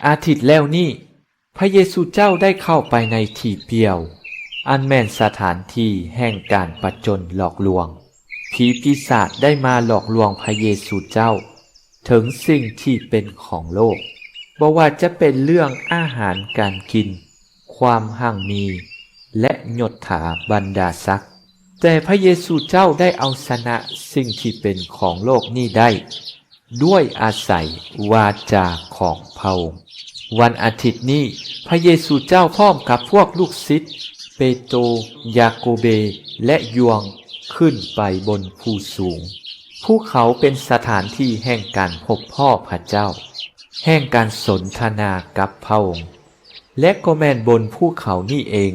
ອາທິດແລ້ວນີ້ ພະເຢຊູເຈົ້າໄດ້ເຂົ້າໄປໃນທີ່ປ່ຽວ ອັນແມ່ນສະຖານທີ່ແຫ່ງການປະຈົນຫຼອກລວງ. ຜີປີສາດໄດ້ມາຫຼອກລວງພະເຢຊູເຈົ້າເຖິງສິ່ງທີ່ເປັນຂອງໂລກ, ບໍ່ວ່າຈະເປັນເລື່ອງອາຫານການກິນ, ຄວາມຮັ່ງມີ ແລະ ຍົດຖາບັນດາສັກ. ແຕ່ພະເຢຊູເຈົ້າໄດ້ເອົາຊະນະສິ່ງທີ່ເປັນຂອງໂລກນີ້ໄດ້ ດ້ວຍອາໄສວາຈາຂອງພະອົງ. ວັນອາທິດນີ້, ພະເຢຊູເຈົ້າພ້ອມກັບພວກລູກສິດ ເປໂຕ, ຢາໂກເບ ແລະ ຢວງ ຂຶ້ນໄປບົນພູສູງ. ພູເຂົາເປັນສະຖານທີ່ແຫ່ງການພົບພໍ້ພະເຈົ້າ, ແຫ່ງການສົນທະນາກັບພະອົງ, ແລະ ກໍແມ່ນບົນພູເຂົານີ້ເອງ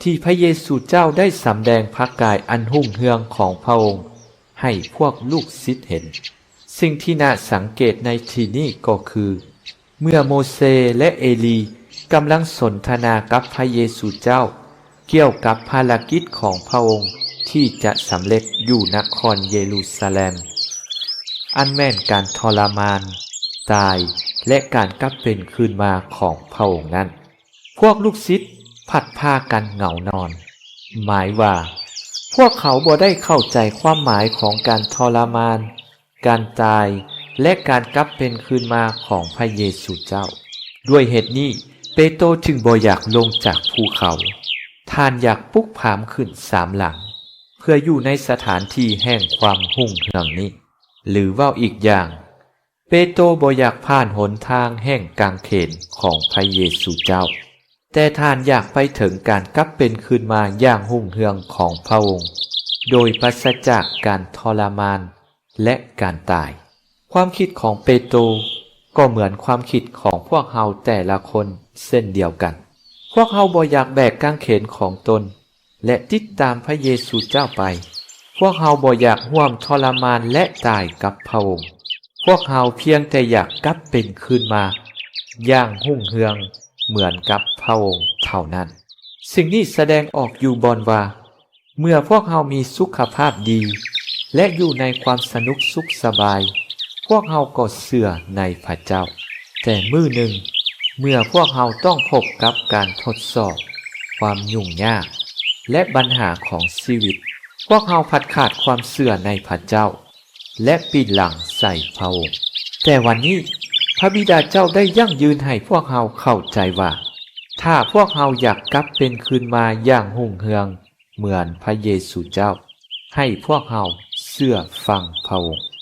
ທີ່ພະເຢຊູເຈົ້າໄດ້ສຳແດງພະກາຍອັນຮຸ່ງເຮືອງຂອງພະອົງໃຫ້ພວກລູກສິດເຫັນ. ສິ່ງທີ່ໜ້າສັງເກດໃນທີ່ນີ້ກໍຄື ເມື່ອໂມເຊ ແລະ ເອລີກຳລັງສົນທະນາກັບພະເຢຊູເຈົ້າກ່ຽວກັບພາລະກິດຂອງພະອົງທີ່ຈະສຳເລັດຢູ່ນະຄອນເຢຣູຊາແລມ, ອັນແມ່ນການທໍລະມານ, ຕາຍ ແລະ ການກັບເປັນຄືນມາຂອງພະອົງນັ້ນ, ພວກລູກສິດພັດພາກັນເຫງົານອນ, ໝາຍວ່າ ພວກເຂົາບໍ່ໄດ້ເຂົ້າໃຈຄວາມໝາຍຂອງການທໍລະມານ, ການຕາຍ ແລະ ການກັບເປັນຄືນມາຂອງພະເຢຊູເຈົ້າ. ດ້ວຍເຫດນີ້, ເປໂຕຈຶ່ງບໍ່ຢາກລົງຈາກພູເຂົາ. ທ່ານຢາກປຸກຜາມຂຶ້ນສາມຫຼັງ ເພື່ອຢູ່ໃນສະຖານທີ່ແຫ່ງຄວາມຮຸ່ງເຮືອງນີ້, ຫຼື ເວົ້າອີກຢ່າງ, ເປໂຕບໍ່ຢາກຜ່ານຫົນທາງແຫ່ງກາງເຂນຂອງພະເຢຊູເຈົ້າ, ແຕ່ທ່ານຢາກໄປເຖິງການກັບເປັນຄືນມາຢ່າງຮຸ່ງເຮືອງຂອງພະອົງ, ໂດຍປາສະຈາກການທໍລະມານ ແລະ ການຕາຍ. ຄວາມຄິດຂອງເປໂຕກໍເໝືອນຄວາມຄິດຂອງພວກເຮົາແຕ່ລະຄົນເຊັ່ນດຽວກັນ. ພວກເຮົາບໍ່ຢາກແບກກາງເຂນຂອງຕົນ ແລະ ຕິດຕາມພະເຢຊູເຈົ້າໄປ. ພວກເຮົາບໍ່ຢາກຮ່ວມທໍລະມານ ແລະ ຕາຍກັບພະອົງ. ພວກເຮົາພຽງແຕ່ຢາກກັບເປັນຄືນມາຢ່າງຮຸ່ງເຮືອງເໝືອນກັບພະອົງເທົ່ານັ້ນ. ສິ່ງນີ້ສະແດງອອກຢູ່ບ່ອນວ່າ ເມື່ອພວກເຮົາມີສຸຂະພາບດີ ແລະ ຢູ່ໃນຄວາມສະໜຸກສຸກສະບາຍ, ພວກເຮົາກໍເຊື່ອໃນພະເຈົ້າ. ແຕ່ມື້ໜຶ່ງ, ເມື່ອພວກເຮົາຕ້ອງພົບກັບການທົດສອບ, ຄວາມຫຍຸ້ງຍາກ ແລະ ບັນຫາຂອງຊີວິດ, ພວກເຮົາພັດຂາດຄວາມເຊື່ອໃນພະເຈົ້າ ແລະ ປິ່ນຫຼັງໃສ່ພະອົງ. ແຕ່ວັນນີ້, ພະບິດາເຈົ້າໄດ້ຢັ້ງຢືນໃຫ້ພວກເຮົາເຂົ້າໃຈວ່າ ຖ້າພວກເຮົາຢາກກັບເປັນຄືນມາຢ່າງຮຸ່ງເຮືອງເໝືອນພະເຢຊູເຈົ້າ, ໃຫ້ພວກເຮົາເຊື່ອຟັງພະອົງ.